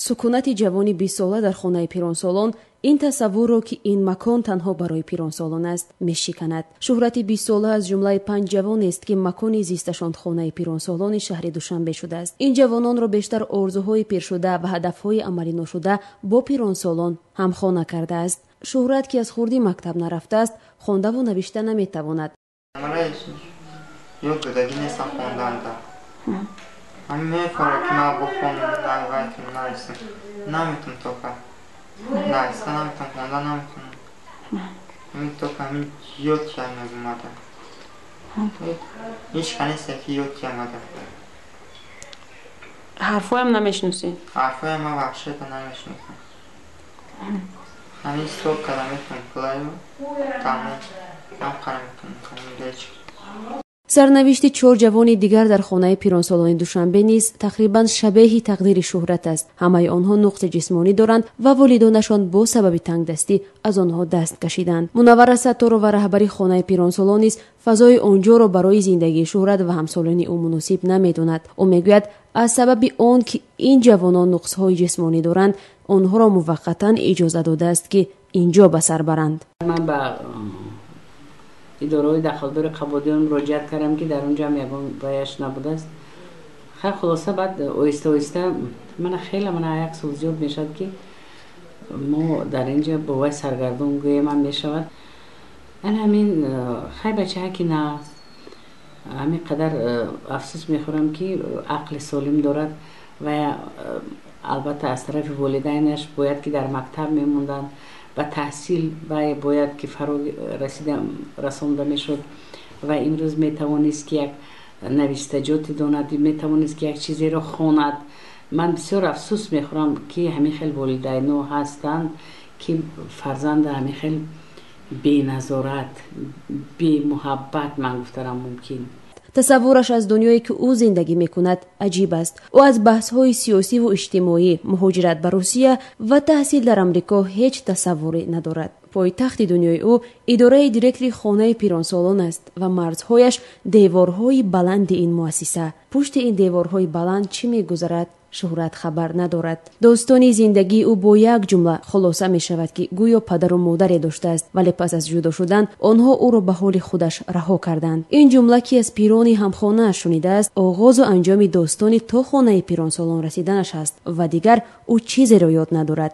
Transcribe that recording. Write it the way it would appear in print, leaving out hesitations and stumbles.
Сукунати ҷавони 20сола дар хонаи пиронсолон ин тасаввурро, ки ин макон танҳо барои пиронсолон аст, мешиканад. Шӯҳрати 20сола аз ҷумлаи 5 ҷавонест, ки макони зисташон хонаи пиронсолони шаҳри Душанбе шудааст. Ин ҷавононро бештар орзуҳои пиршуда ва ҳадафҳои амалӣ ношуда бо пиронсолон ҳамхона кардааст. Шӯҳрат, ки аз хурдӣ мактаб нарафтааст, хондаву навишта наметавонад. Ёд додагӣ нестам хонданда. Ҳамин мефорам, ки ман бихонам, вайтунам, нависам. Наметунам, тока нависта наметунам, хонда наметунам. Ҳамин тока ҳамин ёд омада. Ҳеҷ ка несте, ки ёд омада. Ҳарфҳоям намешиносӣ? Ҳарфҳоям ман ваҳшата намешиносам. Ҳамин ҳисоб карда метавонам пулаю, тамом. Ҳам метавонам ҳеҷ. Сарнавишти чор ҷавони дигар дар хонаи пиронсолони Душанбе низ тақрибан шабеҳи тақдири Шӯҳрат аст. Ҳамаи онҳо нуқси ҷисмонӣ доранд ва волидонашон бо сабаби тангдастӣ аз онҳо даст кашиданд. Мунаввара Сатторова, раҳбари хонаи пиронсолон, низ фазои он ҷоро барои зиндагии Шӯҳрат ва ҳамсолони ӯ муносиб намедонад. Ӯ мегӯяд, аз сабаби он ки ин ҷавонон нуқсҳои ҷисмонӣ доранд, онҳоро муваққатан иҷоза додааст, ки ин ҷо ба сар баранд. Ман ба идораҳои дахлдори Қабодиён муроҷиат кардам, ки дар он ҷо ҳам ягон ваяш набудааст. Хайр, хулоса, баъд оҳиста оҳиста мана хеле, мана як сол зиёд мешавад, ки мо дар ин ҷо бо вай саргардон гӯемам мешавад. Ана ҳамин, хай, бачаҳа ки нааст, ҳамин қадар афсӯс мехӯрам, ки ақли солим дорад ва албатта аз тарафи волидайнаш бояд ки дар мактаб мемонданд, ба таҳсил бояд ки фаро расида расонда мешуд ва имрӯз метавонист, ки як навиштаҷоте донад, метавонист, ки як чизеро хонад. Ман бисёр афсӯс мехӯрам, ки ҳамин хел волидайно ҳастанд, ки фарзанда ҳамин хел беназорат, бемуҳаббат, ман гуфтарам мумкин. Тасаввураш аз дунёе, ки ӯ зиндагӣ мекунад, аҷиб аст. Ӯ аз баҳсҳои сиёсиву иҷтимоӣ, муҳоҷират ба Русия ва таҳсил дар Амрико ҳеҷ тасаввуре надорад. Пойтахти дунёи ӯ идораи директори хонаи пиронсолон аст ва марзҳояш деворҳои баланди ин муассиса. Пушти ин деворҳои баланд чӣ мегузарад, Шӯҳрат хабар надорад. Достони зиндагии ӯ бо як ҷумла хулоса мешавад, ки гӯё падару модаре доштааст, вале пас аз ҷудо шудан онҳо ӯро ба ҳоли худаш раҳо карданд. Ин ҷумла, ки аз пирони ҳамхонааш шунидааст, оғозу анҷоми достони то хонаи пиронсолон расиданаш аст ва дигар ӯ чизеро ёд надорад.